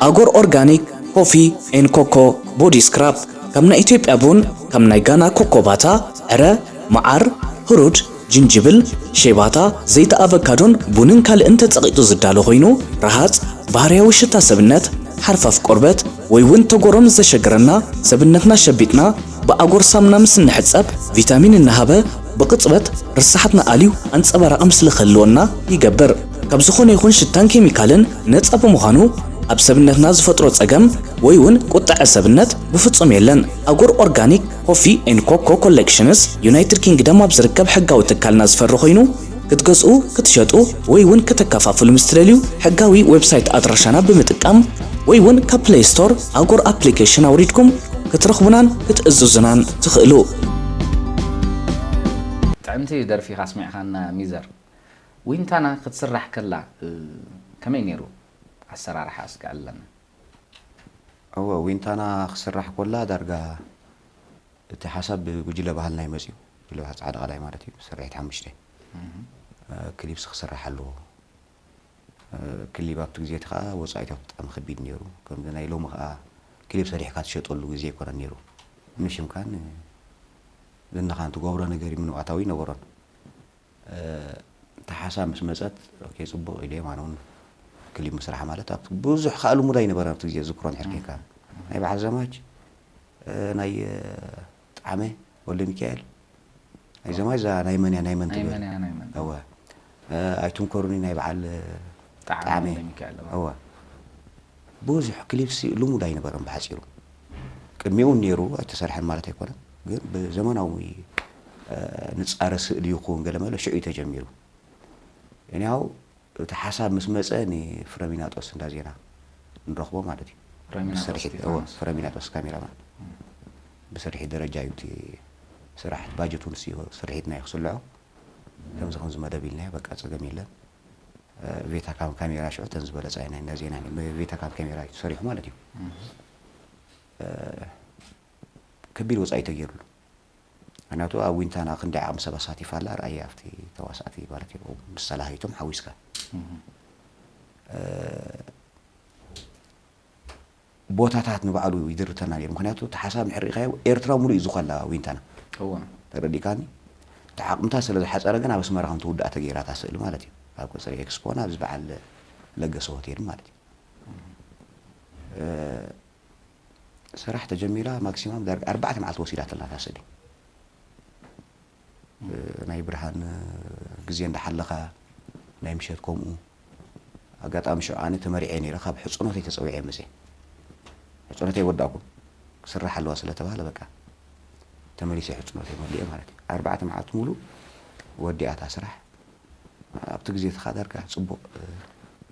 ኣጎር ኦርጋኒክ ኮፊ ኤን ኮኮ ቦዲ ስክራፕ፣ ካብ ናይ ኢትዮጵያ ቡን፣ ካብ ናይ ጋና ኮኮባታ፣ ዕረ፣ መዓር፣ ህሩድ፣ ጅንጅብል፣ ሸይባታ፣ ዘይቲ ኣቨካዶን ቡንን ካልእን ተጸቒጡ ዝዳሎ ኮይኑ፣ ረሃጽ፣ ባህርያዊ ሽታ ሰብነት፣ ሓርፋፍ ቆርበት፣ ወይ እውን ተጎሮም ዘሸግረና፣ ሰብነትና ሸቢጥና ብኣጎር ሳምና ምስ እንሕጸብ፣ ቪታሚን እናሃበ ብቕጽበት ርስሓትና ኣልዩ ኣንጸባራቒ ምስሊ ክህልወና ይገብር። ካብ ዝኾነ ይኹን ሽታን ኬሚካልን ነጻ ብምዃኑ፣ ኣብ ሰብነትና ዝፈጥሮ ጸገም ወይ እውን ቁጠዐ ሰብነት ብፍጹም የለን። ኣጎር ኦርጋኒክ ኮፊ ኤንድ ኮኮ ኮሌክሽንስ ዩናይትድ ኪንግደም ኣብ ዝርከብ ሕጋዊ ትካልና ዝፈሪ ኮይኑ፣ ክትገዝኡ፣ ክትሸጡ ወይ እውን ከተከፋፍሉ ምስ ትደልዩ፣ ሕጋዊ ዌብሳይት ኣድራሻና ብምጥቃም ወይ እውን ካብ ፕሌይ ስቶር ኣጎር ኣፕሊኬሽን ኣውሪድኩም ክትረኽቡናን ክትእዝዙናን ትኽእሉ። ጥዕምቲ ደርፊ ካስሚዕኻና ሚዘር። ዊንታና ክትስራሕ ከላ እ፣ ከመይ ነይሩ ኣሰራርሓ እስኪ ኣለና። እወ ዊንታና ክስራሕ ኮላ ዳርጋ እቲ ሓሳብ ብጉጅለ ባህልና እዩ መፅዩ። ጉጅለ ባህል ፃዕዳ ቀላይ ማለት እዩ። ስርሒት ሓሙሽተ እ፣ ክሊፕስ ክስራሕ ኣለዎ። እ፣ ክሊፕ ኣብቲ ግዜ እቲ ከዓ ወፃኢታት ብጣዕሚ ከቢድ ነይሩ። ከምዚ ናይ ሎሚ ከዓ ክሊፕ ሰሪሕካ ትሸጠሉ ግዜ ኣይኮነን ነይሩ። ንሽምካን ዝናኻን ትገብሮ ነገር እዩ፣ ምንም ኣታዊ ይነበሮን። እቲ ሓሳብ ምስ መፀት ኦኬ ፅቡቅ ኢለ ማን እውን ክሊፕ ምስራሕ ማለት ኣብቲ ብዙሕ ከዓ ልሙድ ኣይነበረን ኣብቲ ግዜ ዝክሮ እንድሕር ኬንካ ናይ በዓል ዘማች ናይ ጣዕመ ወልደ ሚካኤል ናይ ዘማች እዛ ናይ መን እያ ናይ መን ትብል ኣይመንያ ናይ መን እወ ኣይትምከሩኒ ናይ በዓል ጣዕመ ጣዕመ ወልደ ሚካኤል እወ። እወ ብዙሕ ክሊፕስ ልሙድ ኣይነበረን ብሓፂሩ ቅድሚኡ እውን ነይሩ ኣይተሰርሐን ማለት ኣይኮነን ግን ብዘመናዊ ንፃረ ስእሊ ይኹን ገለመለ ሽዑ እዩ ተጀሚሩ እኒያው እቲ ሓሳብ ምስ መፀ ንፍረሚናጦስ እንዳ ዜና ንረኽቦ ማለት እዩ ፍረሚናጦስ ብስርሒት እስጢፋኖስ። እወ፣ ፍረሚናጦስ ካሜራማን ብስርሒት ደረጃ እዩ እቲ ስራሕ ባጀቱ ንስ ስርሒትና እዩ ክስልዖ ከምዚ ከምዚ መደብ ኢልናዮ በቃ ፀገም የለን ቬታካም ካሜራ ሽዑ ተን ዝበለፃ ኢና እንዳ ዜና ቬታካም ካሜራ እዩ ተሰሪሑ ማለት እዩ ከቢድ ወፃኢ ተገይሩሉ ምክንያቱ ኣብ ዊንታና ክንደይ ዓቕሚ ሰብ ኣሳቲፋ ኣላ ርኣየ ኣብቲ ተዋሳእቲ ማለት እዩ ምስ ሰላሃይቶም ሓዊስካ ቦታታት ንባዕሉ ይድርተና ነይሩ ምክንያቱ እቲ ሓሳብ ንሕሪኻዮ ኤርትራ ሙሉእ እዩ ዝኾላ ዊንታና እወ ተረዲእካኒ እቲ ዓቕምታት ስለ ዝሓፀረ ግን ኣብ ኣስመራ ከም ትውዳእ ተገይራ እታ ስእሊ ማለት እዩ ኣብ ቀፅሪ ኤክስፖን ኣብዚ በዓል ለገሰ ሆቴል ማለት እዩ ስራሕ ተጀሚራ ማክሲማም ዳርጋ ኣርባዕተ መዓልቲ ወሲዳትልና እታ ስእሊ ናይ ብርሃን ግዜ እንዳሓለኻ ናይ ምሸት ከምኡ ኣጋጣሚ ሽዑ ኣነ ተመሪዐ ነይረ ካብ ሕፅኖተይ ተፀዊዐ መፅየ ሕፅኖተይ ወዳእኩ ክስራሕ ኣለዋ ስለተባሃለ በቃ ተመሊሰ ሕፅኖተይ መሊአ ማለት እዩ ኣርባዕተ መዓልቲ ሙሉ ወዲኣታ ስራሕ ኣብቲ ግዜ እቲ ከዓ ዳርጋ ፅቡቅ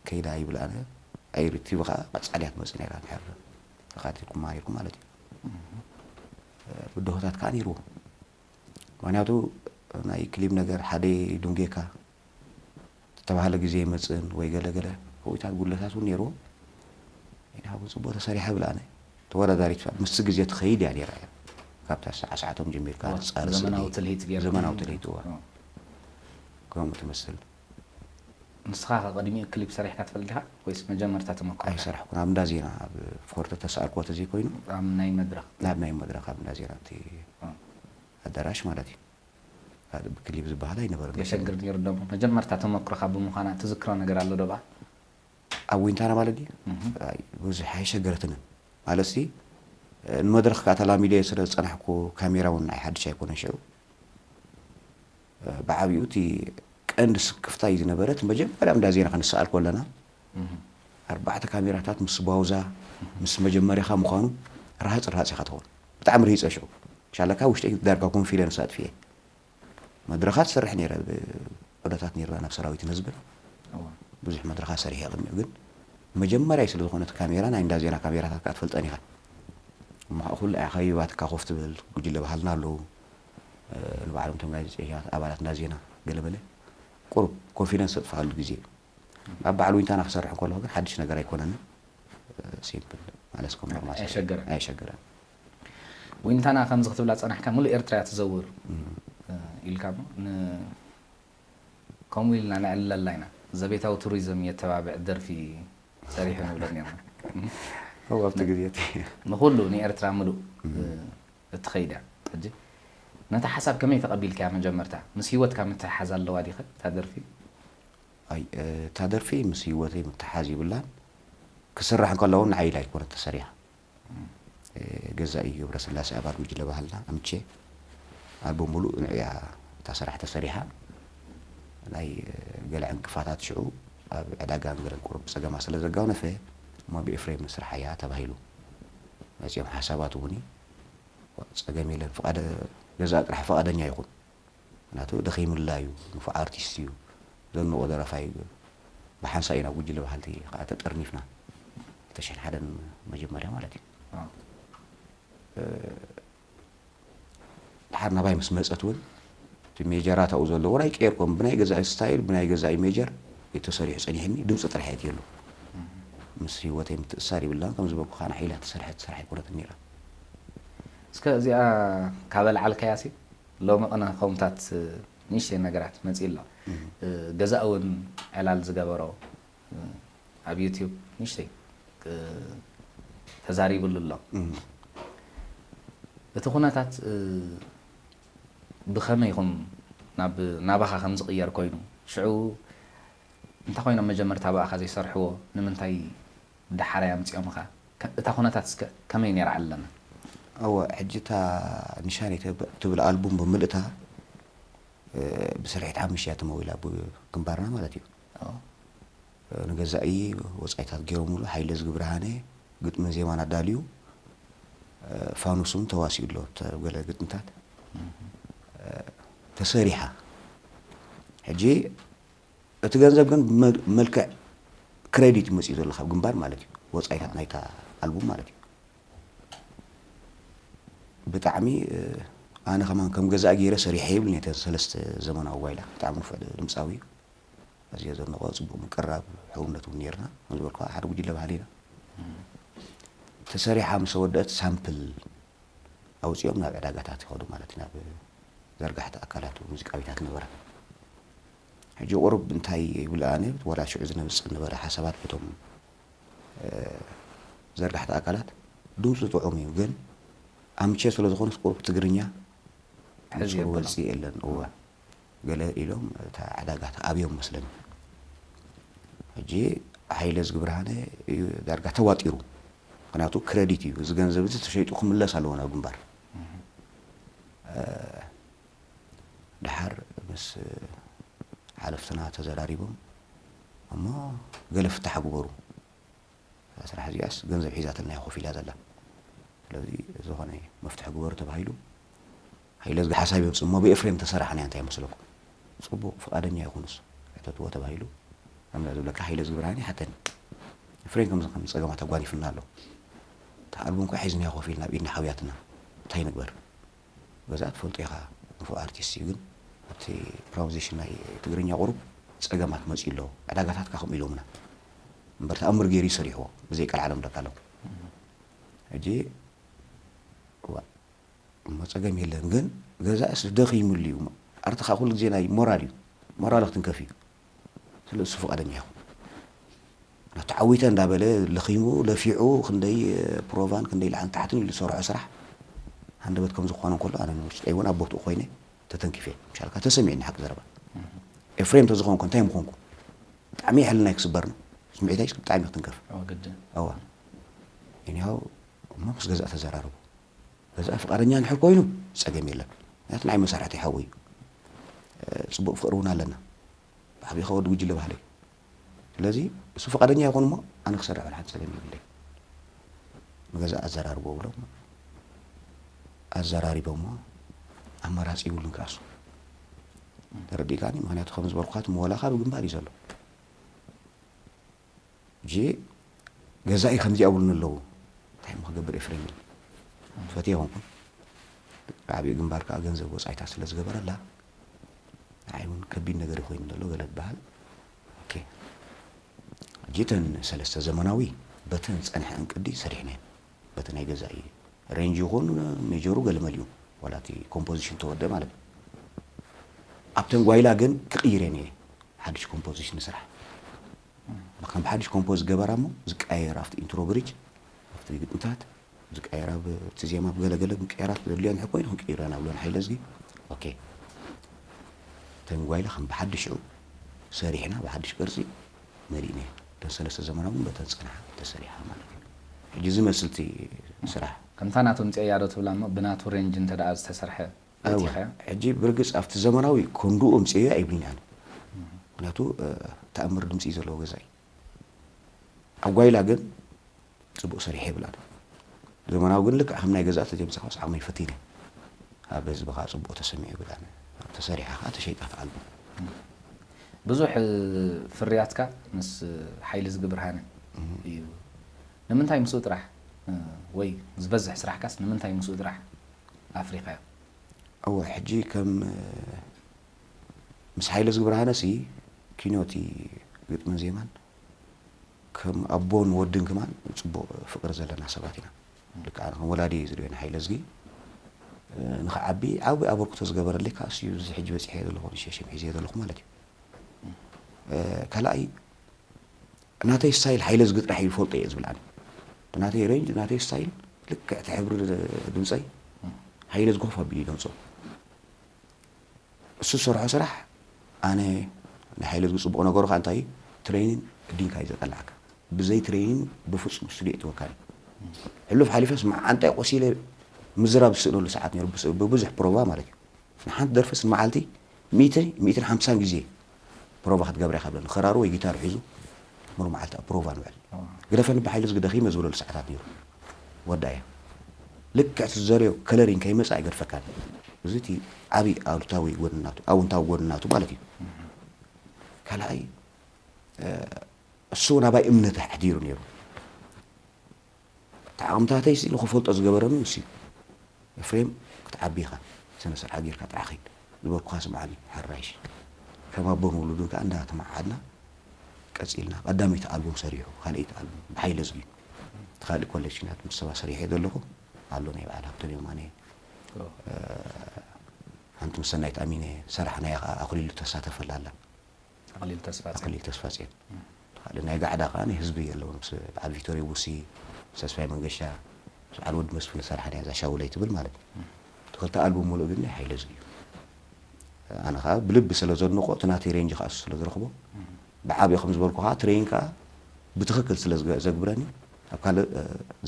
ከይዳ ይብል ኣነ ኣይሪቲቭ ከዓ ቀፃልያ ትመፅእ ነይራ ድሕር ተኻቲልኩም ማሪርኩም ማለት እዩ ብድሆታት ከዓ ነይርዎ ምክንያቱ ናይ ክሊብ ነገር ሓደ ዱንጌካ ዝተባህለ ግዜ ይመፅእን ወይ ገለ ገለ ከውኢታት ጉድለታት እውን ነይርዎ ኢና እውን ፅቡቅ ተሰሪሐ ብላ ኣነ ተወዳዳሪት ምስቲ ግዜ ትኸይድ እያ ነይራ እያ ካብታ ሰዓ ሰዓቶም ጀሚርካ ትፃርስ ዘመናዊ ትልሂት ጌርኩም ዘመናዊ ትልሂት እዋ ከምኡ ትመስል ንስኻ ከ ቅድሚኡ ክሊፕ ሰሪሕካ ትፈልጥ ዲኻ ወይስ መጀመርታ ተመክሮ ኣይሰራሕኩን ኣብ እንዳ ዜና ኣብ ፎርቶ ተሰኣልክዎ ተዘይኮይኑ ኣብ ናይ መድረኽ ናብ ናይ መድረክ ኣብ እንዳ ዜና እቲ ኣዳራሽ ማለት እዩ ካልእ ብክሊፕ ዝበሃል ኣይነበረን የሸግር ነይሩ ደሞ መጀመርታ ተመክሮኻ ብምዃና ትዝክሮ ነገር ኣሎ ዶ ብኣ ኣብ ዊንታና ማለት ድዩ ኣይ፣ ብዙሕ ኣይሸገረትንን ማለት ሲ ንመድረክ ከዓ ተላሚደ ስለ ዝፀናሕኩ ካሜራ እውን ናይ ሓድሽ ኣይኮነን ሽዑ ብዓብኡ እቲ ቀንዲ ስክፍታ እዩ ዝነበረ እቲ መጀመርያ እንዳ ዜና ክንሰኣል ከለና ኣርባዕተ ካሜራታት ምስ ባውዛ ምስ መጀመሪኻ ምዃኑ ርሃጽ ርሃጽ ኢኻ ትኸውን። ብጣዕሚ ርሂጸ ሽዑ። ሻለካ ውሽጠይ ዳርጋ ኮንፊደንስ ኣጥፊኤ። መድረኻት ትሰርሕ ነይረ፣ ብ-፣ ዑደታት ነይርና ናብ ሰራዊትን ህዝብን። ብዙሕ መድረኻት ሰሪሐ ቅድሚኡ፣ ግን መጀመርያ ስለ ዝኾነት ካሜራ፣ ናይ እንዳ ዜና ካሜራታት ከኣ ትፈልጠን ኢኻ። እሞ ኩሉ እያ ከቢባትካ ኮፍ ትብል፣ ጉጅለ ባህልና ኣለዉ። እ፣ ንባዕሎም እቶም ጋዜጠኛታት ኣባላት እንዳ ዜና ገለመለ ቁሩብ ኮንፊደንስ ዘጥፍኣሉ ግዜ እዩ። ኣብ በዓል ዊንታና ክሰርሕ እንከለኹ ግን ሓድሽ ነገር ኣይኮነንን። ሲምፕል ማለት ከም ኖርማል ኣየሸገረን። ኣየሸገረን። ዊንታና ከምዚ ክትብላ ጸናሕካ፣ ሙሉእ ኤርትራ እያ ትዘውር፣ እም። እ፣ ኢልካ እሞ፣ ን-፣ ከምኡ ኢልና ነዕልለላ ኢና። ዘቤታዊ ቱሪዝም የተባብዕ ደርፊ ሰሪሑ ንብሎ ኔርና። እወ፣ ኣብቲ ግዜ እቲ። ንኹሉ ንኤርትራ ምሉእ፣ እም። እ፣ እትኸይድ እያ። ሕጂ ነታ ሓሳብ ከመይ ተቐቢልካያ መጀመርታ? ምስ ህይወትካ ምትሕሓዝ ኣለዋ ዲኸ እታ ደርፊ? ኣይ፣ እ፣ እታ ደርፊ ምስ ህይወተይ ምትሓዝ ይብላን። ክስራሕ እንከሎ እውን ንዓይ ኢላ ኣይኮነት ተሰሪሓ። እም። እ፣ ገዛኢ ገብረስላሴ ኣባል ጉጅለ ባህልና ኣምቼ ኣልበም ሙሉእ ንዕያ እታ ስራሕ ተሰሪሓ። ናይ፣ እ፣ ገለ ዕንቅፋታት ሽዑ ኣብ ዕዳጋን ገለን ቁሩብ ጸገማት ስለ ዘጋነፈ፣ እሞ ብኤፍሬም ንስርሓያ ተባሂሉ። መጺኦም ሓሳባት እውን እዩ። ጸገም የለን። ፍቓደ-፣ ገዛኢ ጥራሕ ፍቓደኛ ይኹን። ምኽንያቱ ደኺምላ እዩ፣ ንፉዕ ኣርቲስት እዩ፣ ዘንቆ ደራፋይ እዩ። ብሓንሳእ ኢና ጉጅለ በሃልቲ ከኣ ተጠርኒፍና። ክልተ ሽሕን ሓደን መጀመርያ ማለት እዩ። ኣዎ። እ፣ ድሓር ናባይ ምስ መጸት እውን እቲ ሜጀራት ኣብኡ ዘለዎ ኣይቀየርኩን። ብናይ ገዛኢ ስታይል፣ ብናይ ገዛኢ ሜጀር እዩ ተሰሪሑ ጸኒሕኒ። ድምጺ ጥራሕ እየ እትየሉ። እም። ምስ ህይወተይ ምትእሳር ይብላን፣ ከም ዝበልኩኻ ንዓይ ኢላ እተሰርሐት ስራሕ ኣይኮነትን ነይራ። እስከ እዚኣ ካብ ኣልዓልካያሲ፣ ሎሚ ቅነ ከምታት ንእሽተይ ነገራት መጺእ ኣሎ። እም። እ፣ ገዛኢ እውን ዕላል ዝገበሮ፣ እ፣ ኣብ ዩትዩብ ንእሽተይ፣ እ፣ ተዛሪብሉ ኣሎ። እም። እቲ ኩነታት፣ እ፣ ብኸመይ ኢኹም ናብ፣ ናባኻ ከም ዝቕየር ኮይኑ? ሽዑ እንታይ ኮይኖም መጀመርታ ብኣኻ ዘይሰርሕዎ? ንምንታይ ደሓራይ ኣምጺኦምኻ? ከ-፣ እታ ኩነታት እስከ ከመይ ነይራ ኣለና? እወ፣ ሕጂ እታ ንሻነይ ትብ-፣ ትብል ኣልቡም ብምልእታ፣ እ፣ ብስርሒት ሓሙሽተ እያ ተመዊላ፣ ብግንባርና ማለት እዩ። ኣዎ። እ፣ ንገዛኢ ወጻኢታት ገይሮምሉ፣ ሓይለ ዝግብርሃነ ግጥምን ዜማን ኣዳልዩ፣ እ፣ ፋኑስ እውን ተዋሲኡ ኣሎ፣ ተ-፣ ገለ ግጥምታት፣ እም። እ፣ ተሰሪሓ። ሕጂ እቲ ገንዘብ ግን ብመ-፣ መልክዕ ክሬዲት እዩ መጺኡ ዘሎ ካብ ግንባር ማለት እዩ። ወጻኢታት ናይታ ኣልቡም ማለት እዩ። ብጣዕሚ፣ እ፣ ኣነ ከማን ከም ገዛኢ ገይረ ሰሪሐ ይብል ነተን ሰለስተ ዘመናዊ ጓይላ። ብጣዕሚ ንፉዕ ድምጻዊ እዩ። ኣዝየ ዘድንቖ ጽቡቕ ምቅርራብ ሕውነት እውን ነይርና። ከም ዝበልኩ ሓደ ጉጅለ ባህሊ ኢና። ተሰሪሓ ምስ ወደአት ሳምፕል ኣውጺኦም ናብ ዕዳጋታት ይኸዱ ማለት እዩ፣ ናብ ዘርጋሕቲ ኣካላት ሙዚቃ ቤታት ነበረ። ሕጂ ቁሩብ እንታይ ይብል ኣነ፣ ዋላ ሽዑ ዝነብጽ ዝነበረ ሓሳባት በቶም፣ እ፣ ዘርጋሕቲ ኣካላት ድምፁ ጥዑም እዩ፣ ግን ኣምቼ ስለ ዝኾነስ ቁሩብ ትግርኛ ሕዚ ንጹር የብሎ። ወልፂ የለን። እወ፣ ገለ ኢሎም እታ ዕዳጋ ተኣብዮም መስለኒ። ሕጂ ሓይለ ዝግብርሃነ እዩ ዳርጋ ተዋጢሩ። ምኽንያቱ ክረዲት እዩ፣ እዚ ገንዘብ እዚ ተሸይጡ ክምለስ ኣለዎ ናብ ግንባር። እህ። እ፣ ደሓር ምስ ሓለፍትና ተዘራሪቦም፣ እሞ ገለ ፍታሕ ግበሩ። እዛ ስራሕ እዚኣስ ገንዘብ ሒዛትና እያ ኮፍ ኢላ ዘላ። ስለዚ ዝኾነ መፍትሒ ግበሩ ተባሂሉ። ሃይለ ዝግ ሓሳብ የምጽእ እሞ ብኤፍሬም ተሰራሕና እንታይ ይመስለኩም? ጽቡቕ ፍቓደኛ ይኹንስ ሕተትዎ ተባሂሉ። ከምዛ ዝብለካ ሃይለ ዝግብርሃን ይሓተኒ። ኤፍሬም ከምዚ ከም ጸገማት ኣጓኒፍና ኣሎ። እታ ኣልቡም ከ ሒዝናያ ኮፍ ኢልና ኣብ ኢድና ሓውያትና። እንታይ ንግበር? ገዛ ትፈልጦ ኢኻ፣ ንፉዕ ኣርቲስት እዩ፣ ግን ኣብቲ ፕሮፖዚሽን ናይ ትግርኛ ቁሩብ ጸገማት መጺኡ ኣሎ። ዕዳጋታትካ ከምኡ ኢሎምና። እምበር ተኣምር ገይሩ እዩ ሰሪሕዎ፣ ብዘይ ቀልዓለም ደቃሎም። ሕጂ፣ እዋ፣ እሞ ጸገም የለን፣ ግን ገዛእስ ደኺሙሉ እዩ። ኣርትኻ ኩሉ ግዜ ናይ ሞራል እዩ። ሞራል ክትንከፍ እዩ። ስለ እሱ ፍቓደኛ ይኹን። ተዓዊተ እንዳበለ ለኺሙ፣ ለፊዑ፣ ክንደይ ፕሮቫን ክንደይ ላዕልን ታሕትን ኢሉ ዝሰርሖ ስራሕ፣ ሃንደበት ከም ዝኾነ እንከሎ፣ ኣነ ንውሽጠይ እውን ኣብ ቦትኡ ኮይነ ተተንኪፈ። ምሻልካ ተሰሚዕኒ ሓቂ ዘረባ። እህ። ኤፍሬም ተዝኾንኩ እንታይ ምኾንኩ? ብጣዕሚ ሕልናይ ክስበር ነው። ስምዒተይ ብጣዕሚ ክትንከፍ። ኣዎ፣ ግድን። ኣዋ። እኒሃው እሞ ምስ ገዛእ ተዘራረቡ። ገዛእ ፍቓደኛ እንድሕር ኮይኑ ጸገም የለን። ምክንያቱ ንዓይ መሳርሕተይ ሓወይ እዩ። እ፣ ጽቡቕ ፍቕሪ እውን ኣለና። ብዓቢኻ ወዲ ጉጅለ ባህለይ። ስለዚ እሱ ፍቓደኛ ይኹን እሞ ኣነ ክሰርሕ ወላ ሓንቲ ጸገም የብለይ። ንገዛ ኣዘራርቦ ብሎም ኣዘራሪቦሞ ኣማራፂ ይብሉን ክኣሱ ተረዲእካኒ። ምክንያቱ ከም ዝበልኩካ እቲ ምወላካ ብግንባር እዩ ዘሎ። ሕጂ ገዛኢ ከምዚ ኣብሉኒ ኣለዉ እንታይ እሞ ክገብር ኤፍሬም ኢለ ፈትየ ይኮንኩን። ብዓብዩ ግንባር ከዓ ገንዘብ ወፃኢታት ስለ ዝገበረላ ንዓይ እውን ከቢድ ነገር ኮይኑ ዘሎ ገለ ዝበሃል። ኦኬ፣ ሕጂ እተን ሰለስተ ዘመናዊ በተን ዝፀንሐ እንቅዲ ሰሪሕናየን። በቲ ናይ ገዛኢ ሬንጅ ይኹን ሜጀሩ ገለ መሊኡ ዋላ እቲ ኮምፖዚሽን ተወደ ማለት እዩ። ኣብተን ጓይላ ግን ክቕይር እየ ነየ ሓድሽ ኮምፖዚሽን ንስራሕ። ከም ብሓድሽ ኮምፖዝ ገበራ እሞ ዝቀያየር ኣብቲ ኢንትሮ ብሪጅ ኣብቲ ግጥምታት ዝቀየር ኣብ እቲ ዜማ ብገለገለ ምቅያራት ዘድልዮ እንድሕር ኮይኑ ክንቅይሮ ኢና ብሎን ሓይለ እዝጊ። ኦኬ፣ ተን ጓይላ ከም ብሓድሽ ሽዑ ሰሪሕና ብሓድሽ ቅርፂ መሊእና እየን። እተን ሰለስተ ዘመናዊ እውን በተን ዝፀንሓ ተሰሪሓ ማለት እዩ። ሕጂ ዝመስል እቲ ስራሕ ከምታ ናቱ ምፅእያ ዶ ትብላ እሞ ብናቱ ሬንጅ እንተ ደኣ ዝተሰርሐ እወ፣ በቲኸያ? ሕጂ ብርግፅ ኣብቲ ዘመናዊ ኮንዱኡ ምፅእያ ኣይብልን ኣነ። ምክንያቱ እ፣ ተኣምር ድምፂ እዩ ዘለዎ ገዛኢ። ኣብ ጓይላ ግን ፅቡቅ ሰሪሐ ይብል ኣነ። ዘመናዊ ግን ልክዕ ከም ናይ ገዛእ ተጀምፅኻስ ዓቕመይ ፈቲነ ኣብ ህዝቢ ከዓ ፅቡቅ ተሰሚዑ ይብል ኣነ። ተሰሪሓ ከዓ ተሸይጣ ትዓልቦ። ብዙሕ ፍርያትካ ምስ ሓይሊ ዝግብርሃነ እዩ። ንምንታይ ምስኡ ጥራሕ ወይ ዝበዝሕ ስራሕካስ ንምንታይ ምስኡ ጥራሕ ኣፍሪኻዮ? እወ ሕጂ ከም ምስ ሓይለ ዝግብርሃነ ሲ ኪኖቲ ግጥምን ዜማን ከም ኣቦን ወድን ክማን ፅቡቕ ፍቕሪ ዘለና ሰባት ኢና። ልክዕ ኣነ ከም ወላዲ ዝርእዮ ንሓይለዝጊ ንኽዓቢ ዓብዪ ኣበርክቶ ዝገበረለይ ከዓ እሱ እዩ። እዚ ሕጂ በፂሐዮ ዘለኹ ንሸሽም ሒዘዮ ዘለኹ ማለት እዩ። ካልኣይ ናተይ ስታይል ሓይለዝጊ ጥራሕ እዩ ዝፈልጦ እየ ዝብል ኣነ። ናተይ ሬንጅ ናተይ ስታይል ልክዕ እቲ ሕብሪ ድምፀይ ሓይለዝጊ ኮፍ ኣቢሉ እዩ ደምፆ። እሱ ዝሰርሖ ስራሕ ኣነ ንሓይለ ዝብል ፅቡቕ ነገሩ ከዓ እንታይ እዩ? ትሬኒን ኣዲንካ እዩ ዘጠልዓካ። ብዘይ ትሬኒን ብፍፁም ስቱድዮ ኣይትወካን እዩ። ሕሉፍ ሓሊፈስ መዓንጣይ ቆሲለ ምዝራብ ዝስእነሉ ሰዓት ነይሩ ብብዙሕ ፕሮቫ ማለት እዩ። ንሓንቲ ደርፍስ ንመዓልቲ ሚእትን ሚእትን ሓምሳን ግዜ ፕሮቫ ክትገብር ኢኻ ብለኒ። ክራሩ ወይ ጊታሩ ሒዙ ሙሉ መዓልቲ ኣብ ፕሮቫ ንውዕል። ግደፈኒ ብሓይለ ዝግደኺ መዝብለሉ ሰዓታት ነይሩ። ወዳ እያ ልክዕ እቲ ዝዘረዮ ከለሪን ከይመፅእ ኣይገድፈካን። እዚ እቲ ዓብዪ ኣሉታዊ ጎድናቱ ኣውንታዊ ጎድናቱ ማለት እዩ። ካልኣይ እሱ እውን ኣባይ እምነት ኣሕዲሩ ነይሩ። እቲ ዓቕምታተይ ንክፈልጦ ዝገበረኒ ንሱ እዩ። ኤፍሬም ክትዓቢ ኢኻ፣ ስነ ስርዓት ጌርካ ጥራሕ ኺድ ዝበልኩኻ ስምዓኒ ሓራይሽ። ከም ኣቦን ውሉድን ከዓ እንዳተመዓዓድና ቀፂልና። ቀዳመይቲ ኣልቡም ሰሪሑ፣ ካልኣይቲ ኣልቡም ብሓይለ ዝብኢ። እቲ ካልእ ኮሌክሽናት ምስ ሰባ ሰሪሐ ዘለኹ ኣሎ ናይ በዓል ሃብቶም የማነ። ሓንቲ ምስ ሰናይት ኣሚነ ሰራሕናያ ከዓ ኣኽሊሉ ተሳተፈላ ኣላ። ኣኽሊል ተስፋጽዮን። ኣኽሊል ተስፋጽዮን። ካልእ ናይ ጋዕዳ ከኣ ናይ ህዝቢ ኣለዎ ምስ በዓል ቪክቶር የቡሲ፣ ተስፋይ መንገሻ፣ ምስ በዓል ወዲ መስፍን ዝሰርሓ ናይ እዛ ሻውለይ ትብል ማለት እዩ። እቲ ክልተ ኣልቡም ሙሉእ ግን ናይ ሓይለ ዝግ እዩ። ኣነ ከኣ ብልቢ ስለ ዘድንቆ እቲ ናተይ ሬንጅ ከኣ እሱ ስለ ዝረኽቦ ብዓብዮ ከም ዝበልኩ ከኣ ትሬን ከኣ ብትኽክል ስለ ዘግብረኒ ኣብ ካልእ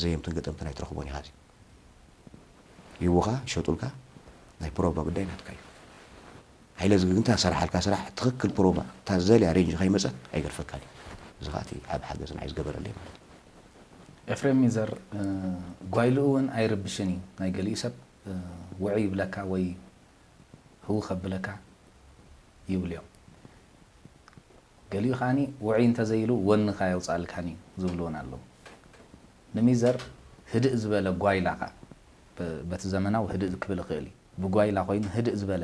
ዘየምትን ገጠምትን ኣይትረኽቦን ኢኻ እዚ። ይህቡኻ ይሸጡልካ ናይ ፕሮቫ ጉዳይ ናትካ እዩ። ሓይለ ዝግ ግን እታ ዝሰርሓልካ ስራሕ ትኽክል ፕሮቫ እታ ዝደልያ ሬንጅ ከይመፀት ኣይገድፈካን እዩ። እዚ ከዓ እቲ ዓብ ሓገዝ ንዓይ ዝገበረለይ ማለት እዩ። ኤፍሬም ሚዘር ጓይልኡ እውን ኣይርብሽን እዩ። ናይ ገሊኡ ሰብ ውዑይ ይብለካ ወይ ህው ከብለካ ይብልዮ። ገሊኡ ከኣኒ ውዑይ እንተዘይሉ ወንኻ የውፅኣልካን እዩ ዝብሉ እውን ኣለዉ። ንሚዘር ህድእ ዝበለ ጓይላ ከ በቲ ዘመናዊ ህድእ ክብል ይኽእል እዩ። ብጓይላ ኮይኑ ህድእ ዝበለ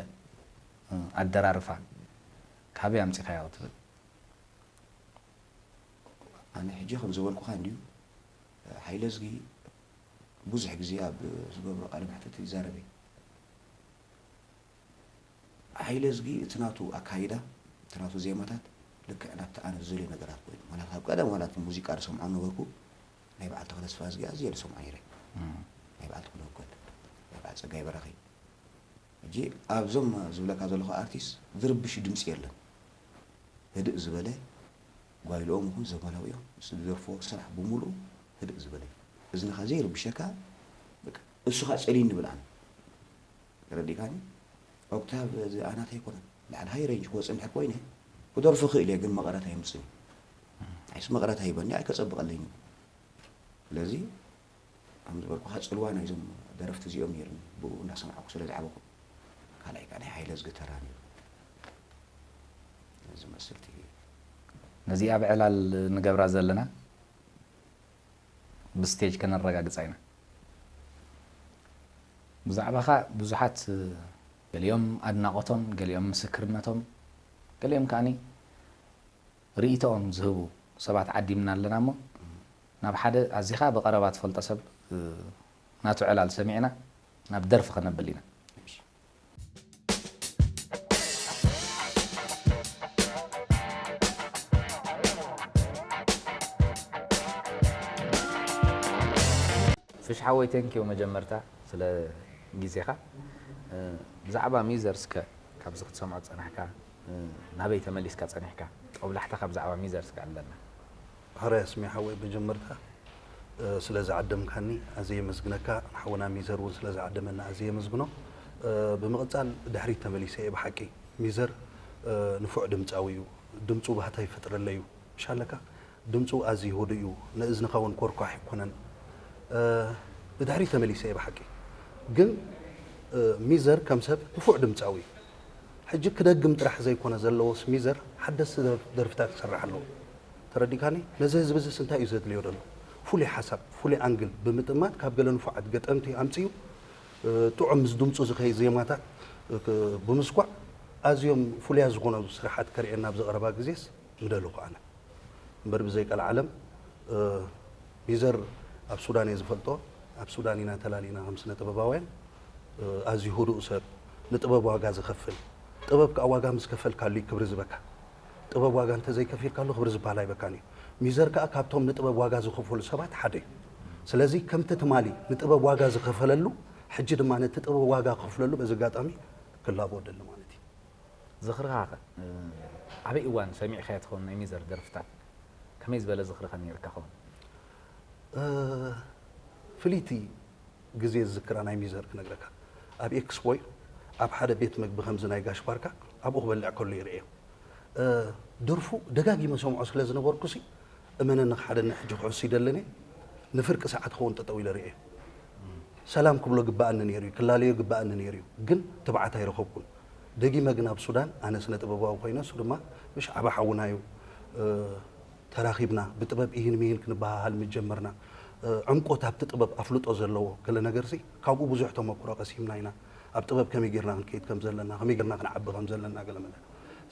ኣደራርፋ ካበይ ኣምፂኻዮ ትብል? ኣነ ሕጂ ከም ዝበልኩኻ እንድዩ ሓይለዝጊ ብዙሕ ግዜ ኣብ ዝገብሮ ቃለ መሕትት ይዛረብ እየ። ሓይለ እዝጊ እቲ ናቱ ኣካይዳ እቲ ናቱ ዜማታት ልክዕ ናብቲ ኣነ ዝደልዮ ነገራት ኮይኑ ማለት ካብ ቀደም ዋላ እቲ ሙዚቃ ዝሰምዖ ነበርኩ ናይ በዓል ተኽለ ኣስፋሃዝጊ ኣዝየ ዝሰምዖ ነይረ ናይ በዓል ተኽለ ወከል ናይ በዓል ፀጋይ በራኺ ሕጂ ኣብዞም ዝብለካ ዘለኹ ኣርቲስት ዝርብሽ ድምፂ የለን ህድእ ዝበለ ጓይልኦም ይኹን ዘመናዊ እዮም ዝደርፎ ስራሕ ብምሉኡ ህድእ ዝበለ እዩ እዝንኻ ዘይርብሸካ እሱ ከዓ ፀልዩ ንብል ኣነ ተረዲእካኒ? ኦክታቭ እዚ ኣናተይ ኣይኮነን ልዕሊ ሃይ ሬንጅ ክወፅእ እንድሕር ኮይነ ክደርፎ ክእል እየ ግን መቐረት ኣየምፅን እዩ። ንዓይስ መቐረት ኣይበኒ ኣይከፀብቐለይን እዩ። ስለዚ ከም ዝበልኩኻ ጽልዋ ናይዞም ደረፍቲ እዚኦም ነይሩኒ። ብኡ እንዳሰማዕኩ ስለ ዝዓበኹ፣ ካልኣይ ከኣ ናይ ሃይለ ዝግተራ ነይሩ። ዝመስል ቲቪ። ነዚኣ ብዕላል ንገብራ ዘለና ብስቴጅ ከነረጋግጻ ኢና። ብዛዕባኻ ብዙሓት፣ ገሊኦም ኣድናቖቶም፣ ገሊኦም ምስክርነቶም፣ ገሊኦም ከኣኒ ርእይቶኦም ዝህቡ ሰባት ዓዲምና ኣለና እሞ፣ ናብ ሓደ ኣዚኻ ብቐረባ ትፈልጦ ሰብ፣ ናቱ ዕላል ሰሚዕና ናብ ደርፊ ከነብል ኢና። ፍሽ ሓወይ፣ ቴንኪዩ መጀመርታ ስለ ግዜኻ። እ፣ ብዛዕባ ሚዘር እስከ ካብዚ ክትሰምዖ ዝጸናሕካ፣ እ፣ ናበይ ተመሊስካ ጸኒሕካ? ጦብላሕታኻ ብዛዕባ ሚዘር እስከ ኣለና። ሃራይ ኣስሜ ሓወይ፣ መጀመርታ፣ እ፣ ስለ ዝዓደምካኒ ኣዝየ የመስግነካ። ሓውና ሚዘር እውን ስለ ዝዓደመና ኣዝየ የመስግኖ። እ፣ ብምቕጻል ድሕሪት ተመሊሰ እየ ብሓቂ። ሚዘር፣ እ፣ ንፉዕ ድምጻዊ እዩ። ድምጹ ባህታ ይፈጥረለይ እዩ። ምሽ ኣለካ? ድምጹ ኣዝዩ ህዱእ እዩ። ንእዝንኻ እውን ኮርኳሕ ኣይኮነን። እ፣ ብድሕሪት ተመሊሰ እየ ብሓቂ። ግን፣ እ፣ ሚዘር ከም ሰብ ንፉዕ ድምጻዊ እዩ። ሕጂ ክደግም ጥራሕ ዘይኮነ ዘለዎስ ሚዘር ሓደስቲ ደርፍ-፣ ደርፍታት ክሰርሕ ኣለዎ። ተረዲካኒ? ነዚ ህዝቢ እዚስ እንታይ እዩ ዘድልዮ ዘሎ? ፍሉይ ሓሳብ፣ ፍሉይ ኣንግል ብምጥማት ካብ ገለ ንፉዓት ገጠምቲ ኣምጺኡ፣ እ፣ ጥዑም ምስ ድምጹ ዝኸይድ ዜማታት፣ እ፣ ክ-፣ ብምስኳዕ ኣዝዮም ፍሉያት ዝኾኑ ስራሓት ከርእየና ኣብ ዝቐረባ ግዜስ ምደለኹ ኣነ። እምበር ብዘይ ቀልዓለም፣ እ፣ ሚዘር ኣብ ሱዳን እየ ዝፈልጦ። ኣብ ሱዳን ኢና ተላሊና ከም ስነ ጥበባውያን። እ፣ ኣዝዩ ህዱእ ሰብ፣ ንጥበብ ዋጋ ዝኸፍል። ጥበብ ከኣ ዋጋ ምስ ከፈልካሉ እዩ ክብሪ ዝበካ። ጥበብ ዋጋ እንተዘይከፊልካሉ ክብሪ ዝበሃል ኣይበካን እዩ። ሚዘር ከኣ ካብቶም ንጥበብ ዋጋ ዝኸፈሉ ሰባት ሓደ እዩ። ስለዚ ከምቲ ትማሊ ንጥበብ ዋጋ ዝኸፈለሉ፣ ሕጂ ድማ ነቲ ጥበብ ዋጋ ክኸፍለሉ በዚ ኣጋጣሚ ክላቦ እደሊ ማለት እዩ። ዝኽርኻ ኸ፣ እ፣ ኣበይ እዋን ሰሚዕካዮ ትኸውን ናይ ሚዘር ደርፍታት? ከመይ ዝበለ ዝኽሪ ኸ ነይርካ ኸውን? እ፣ ፍልይቲ ግዜ ዝዝክራ ናይ ሚዘር ክነግረካ። ኣብ ኤክስፖይ ኣብ ሓደ ቤት መግቢ ከምዚ ናይ ጋሽ ባርካ ኣብኡ ክበልዕ ከሎ ይርእዮ። እ፣ ደርፉ ደጋጊመ ሰምዖ ስለ ዝነበርኩሲ፣ እመነኒ ክሓደኒ ሕጂ ክሕሱ ይደልን እየ፣ ንፍርቂ ሰዓት ክኸውን ጠጠው ኢለ ርእየ። ሰላም ክብሎ ግባኣኒ ነይሩ እዩ፣ ክላለዮ ግባኣኒ ነይሩ እዩ፣ ግን ትብዓት ኣይረኸብኩን። ደጊመ ግን ኣብ ሱዳን ኣነ ስነ ጥበባዊ ኮይነ፣ እሱ ድማ ምሽ ዓቢ ሓውና እዩ። እ፣ ተራኺብና ብጥበብ ኢሂን ሚሂን ክንበሃሃል ምስ ጀመርና፣ እ፣ ዕምቆት ኣብቲ ጥበብ ኣፍልጦ ዘለዎ ገለ ነገርሲ ካብኡ ብዙሕ ተመክሮ ቀሲምና ኢና። ኣብ ጥበብ ከመይ ጌርና ክንከይድ ከም ዘለና፣ ከመይ ጌርና ክንዓቢ ከም ዘለና ገለ መለ።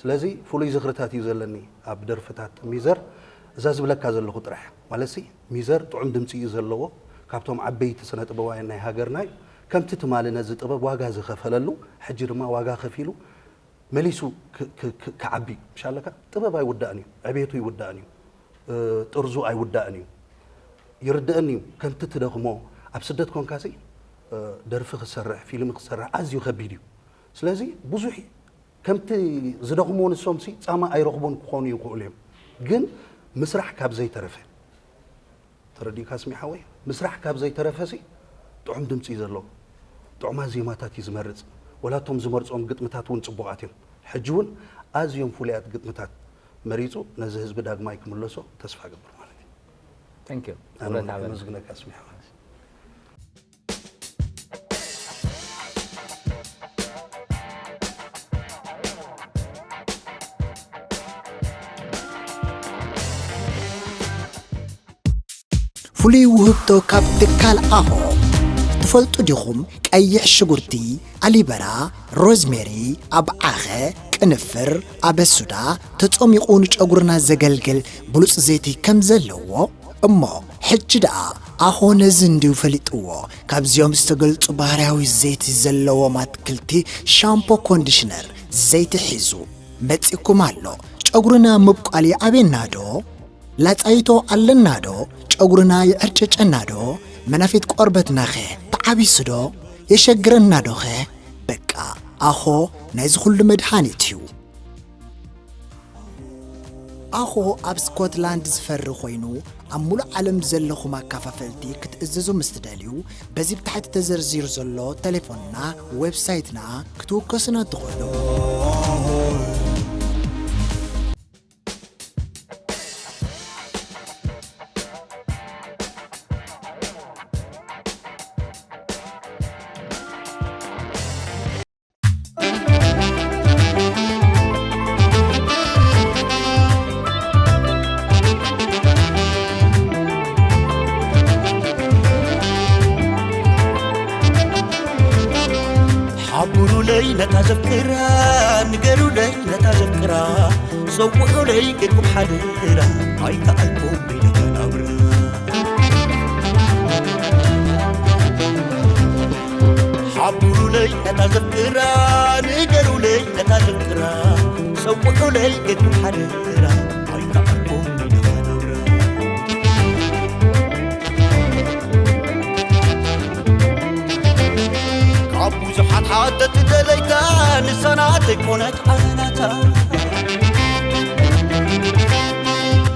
ስለዚ ፍሉይ ዝኽርታት እዩ ዘለኒ ኣብ ደርፍታት ሚዘር። እዛ ዝብለካ ዘለኹ ጥራሕ፣ ማለትሲ ሚዘር ጥዑም ድምጺ እዩ ዘለዎ። ካብቶም ዓበይቲ ስነ ጥበባውያን ናይ ሃገርና እዩ። ከምቲ ትማሊ ነዚ ጥበብ ዋጋ ዝኸፈለሉ፣ ሕጂ ድማ ዋጋ ከፊሉ መሊሱ ክ-፣ ክ-፣ ክ-፣ ክዓቢ። ምሽ ኣለካ? ጥበብ ኣይውዳእን እዩ፣ ዕቤቱ ይውዳእን እዩ፣ እ፣ ጥርዙ ኣይውዳእን እዩ። ይርድአኒ እዩ፣ ከምቲ ትደኽሞ ኣብ ስደት ኮንካሲ፣ እ፣ ደርፊ ክሰርሕ፣ ፊልም ክሰርሕ ኣዝዩ ከቢድ እዩ። ስለዚ ብዙሕ ከምቲ ዝደኽሞ ንሶምሲ ጻማ ኣይረኽቡን ክኾኑ ይኽእሉ እዮም። ግን ምስራሕ ካብ ዘይተረፈ፣ ተረዲእካ ስሚ ሓወይ? ምስራሕ ካብ ዘይተረፈሲ ጥዑም ድምጺ እዩ ዘለዎ። ጥዑማት ዜማታት እዩ ዝመርጽ። ወላ እቶም ዝመርጾም ግጥምታት እውን ጽቡቓት እዮም። ሕጂ እውን ኣዝዮም ፍሉያት ግጥምታት መሪጹ ነዚ ህዝቢ ዳግማይ ክምለሶ ተስፋ እገብር ማለት እዩ። Thank you። ኣነ እውን ክብረት ሃበና። ከመስግነካ ስሚ ሓወይ። ፍሉይ ውህብቶ ካብ ትካል ኣሆ። ትፈልጡ ዲኹም? ቀይሕ ሽጉርቲ፣ ኣሊበራ፣ ሮዝሜሪ፣ ኣብዓኸ፣ ቅንፍር፣ ኣበሱዳ ተጾሚቑ ንጨጉርና ዘገልግል ብሉጽ ዘይቲ ከም ዘለዎ? እሞ ሕጂ ደኣ ኣሆ ነዚ እንድዩ ፈሊጥዎ። ካብዚኦም ዝተገልጹ ባህርያዊ ዘይቲ ዘለዎም ኣትክልቲ ሻምፖ ኮንዲሽነር ዘይቲ ሒዙ መጺእኩም ኣሎ። ጨጉርና ምብቋል ይኣብየና ዶ? ላጻይቶ ኣለና ዶ? ጨጉርና ይዕርጨጨና ዶ? መናፊት ቆርበትናኸ ተዓቢሱ ዶ? የሸግረና ዶኸ? በቃ ኣኾ ናይዚ ኩሉ መድሃኒት እዩ። ኣኾ ኣብ ስኮትላንድ ዝፈሪ ኮይኑ ኣብ ሙሉእ ዓለም ዘለኹም ኣካፋፈልቲ ክትእዝዙ ምስ ትደልዩ በዚ ብታሕቲ ተዘርዚሩ ዘሎ ቴሌፎንና ዌብሳይትና ክትውከሱና ትኽእሉ። ነታ ዘፍቅራ ንገሩለይ፣ ነታ ዘፍቅራ ጸውዑለይ፣ ጌርኩም ሓደራ ኣይከኣልኩም ኢለ ከናብራ። ሓብሩለይ ነታ ዘፍቅራ፣ ንገሩለይ ነታ ዘፍቅራ፣ ጸውዑለይ ጌርኩም ሓደራ ኣይከኣልኩም ኢለ ከናብራ። ካብ ብዙሓት ሓተት ደለይታ፣ ንሳ ናተይ ኮነት ኣነ ናታ።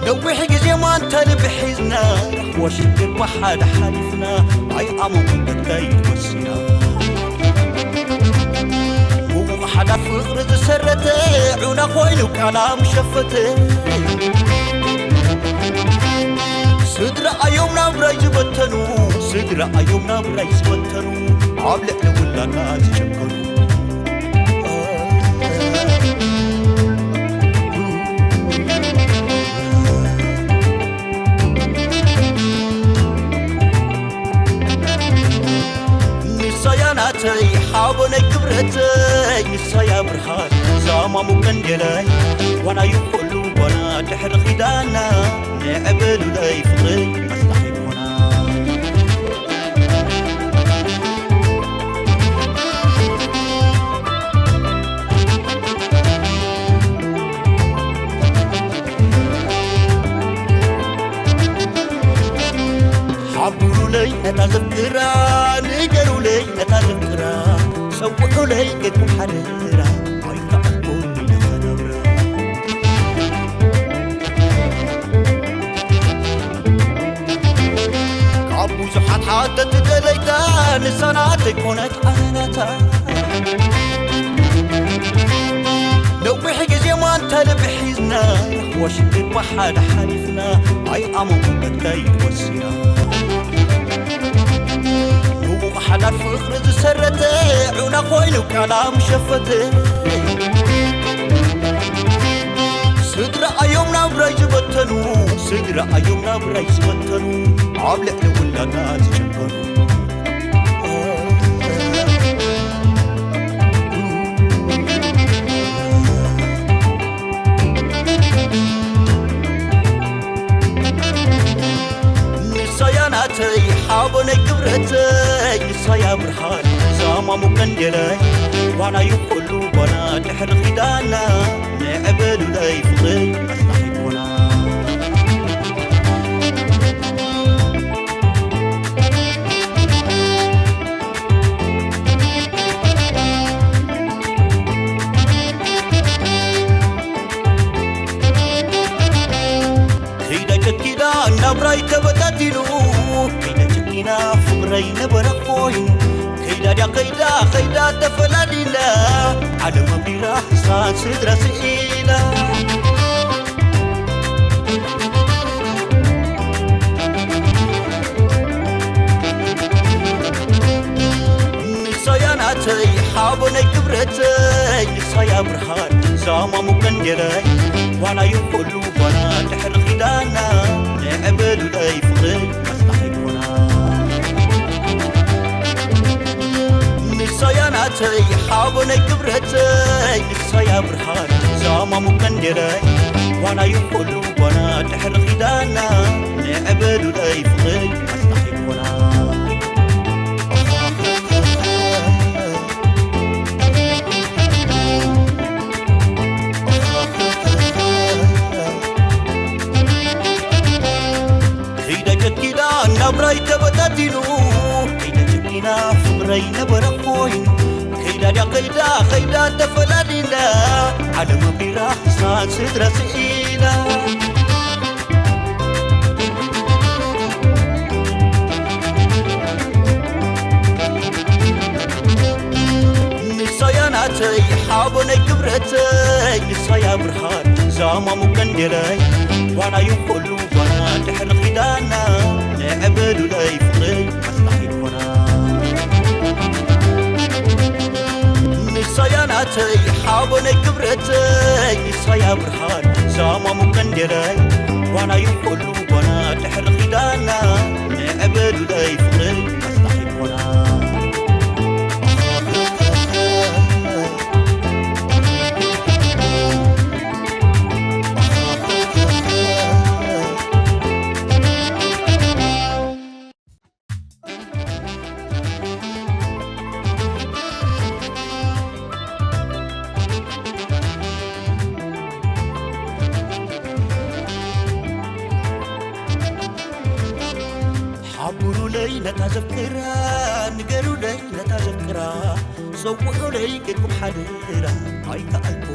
ነዊሕ ግዜ ማንታ ልቢ ሒዝና፣ ራህዋ ሽግር ብሓደ ሓሊፍና፣ ኣይኣመንኩን በትካይ ወሲና። ምዉቕ ሓዳር ፍቕሪ ዝሰረተ፣ ዑና ኮይኑ ቃላ ምሸፈተ። ስድራ ኣዮም ናብራይ ዝበተኑ፣ ስድራ ኣዮም ናብራይ ዝበተኑ፣ ኣብ ልዕሊ ውላድና ዝጨከኑ። ንሳያ ናተይ ሓበነይ ክብረተይ፣ ንሳያ ብርሃን ዛማሙ ቀንዴለይ፣ ዋናዩ ኩሉ ዋና ድሕሪ ኺዳና፣ ንዕበሉለይ ፍቕረይ ኣስታኺቡና። ሓብሩለይ ነታ ዘፍቅራ፣ ንገሩለይ ነታ ዘፍቅራ፣ ጸውዑለይ ጌርኩም ሓደራ፣ ኣይከኣልኩን ኢለ ከነብራ። ካብ ብዙሓት ሓተት ደለይታ፣ ንሳ ናተይ ኮነት ኣነ ናታ። ነዊሕ ግዜ ማንታ ልቢ ሒዝና፣ ራህዋ ሽግር ብሓደ ሓሊፍና፣ ኣይኣመንኩን በትካይ ወሲና። ምዉቕ ሓዳር ፍቕሪ ዝሰረተ፣ ዑና ኮይኑ ቃላ ምሸፈተ። ስድራ ኣዮም ናብራይ ዝበተኑ፣ ስድራ ኣዮም ናብራይ ዝበተኑ፣ ኣብ ልዕሊ ውላድና ዝጨከኑ። ንሳያ ናተይ ሓበነይ ክብረተይ፣ ንሳያ ብርሃን ዛማሙ ቀንዴለይ፣ ዋናዩ ኩሉ ባና ድሕሪ ኺዳና፣ ንዕበሉለይ ፍቕረይ ኣስታኺቡና። ከይዳ ጨኪና ናብራይ ተበታቲኑ፣ ከይዳ ጨኪና ፍቕረይ ነበረ ኮይኑ፣ ከይዳ ድያ ከይዳ፣ ከይዳ ተፈላሊና፣ ዓለም ኣቢራ ህሳን ስድራ ስኢና። ንሳያ ናተይ ሓበነይ ክብረተይ፣ ንሳያ ብርሃን ዛማሙ ቀንዴለይ፣ ዋናዩ ኩሉ ባና ድሕሪ ኺዳና፣ ንዕበሉለይ ፍቕረይ ኣስታኺቡና። ንሳያ ናተይ ሓበነይ ክብረተይ፣ ንሳያ ብርሃን ዛማሙ ቀንዴለይ፣ ዋናዩ ኩሉ ባና ድሕሪ ኺዳና፣ ንዕበሉለይ ፍቕረይ ኣስታኺቡና። ከይዳ ጨኪና ናብራይ ተበታቲኑ፣ ከይዳ ጨኪና ፍቕረይ ነበረ ኮይኑ፣ ከይዳ ድያ ከይዳ፣ ከይዳ ተፈላሊና፣ ዓለም ኣቢራ ህሳን ስድራ ስኢና። ንሳያ ናተይ ሓበነይ ክብረተይ፣ ንሳያ ብርሃን ዛማሙ ቀንዴለይ፣ ዋናዩ ኩሉ ባና ድሕሪ ኺዳና፣ ንዕበሉለይ ፍቕረይ ኣስታኺቡና። ንሳያ ናተይ ሓበነይ ክብረተይ፣ ንሳያ ብርሃን ዛማሙ ቀንዴለይ፣ ዋናዩ ኩሉ ባና ድሕሪ ኺዳና፣ ንዕበሉለይ ፍቕረይ ኣስታኺቡና። ግበሩለይ ነታ ዘፍቅራ፣ ንገሩለይ ነታ ዘፍቅራ፣ ጸውዑለይ ጌርኩም ሓደራ፣ ኣይከኣልኩ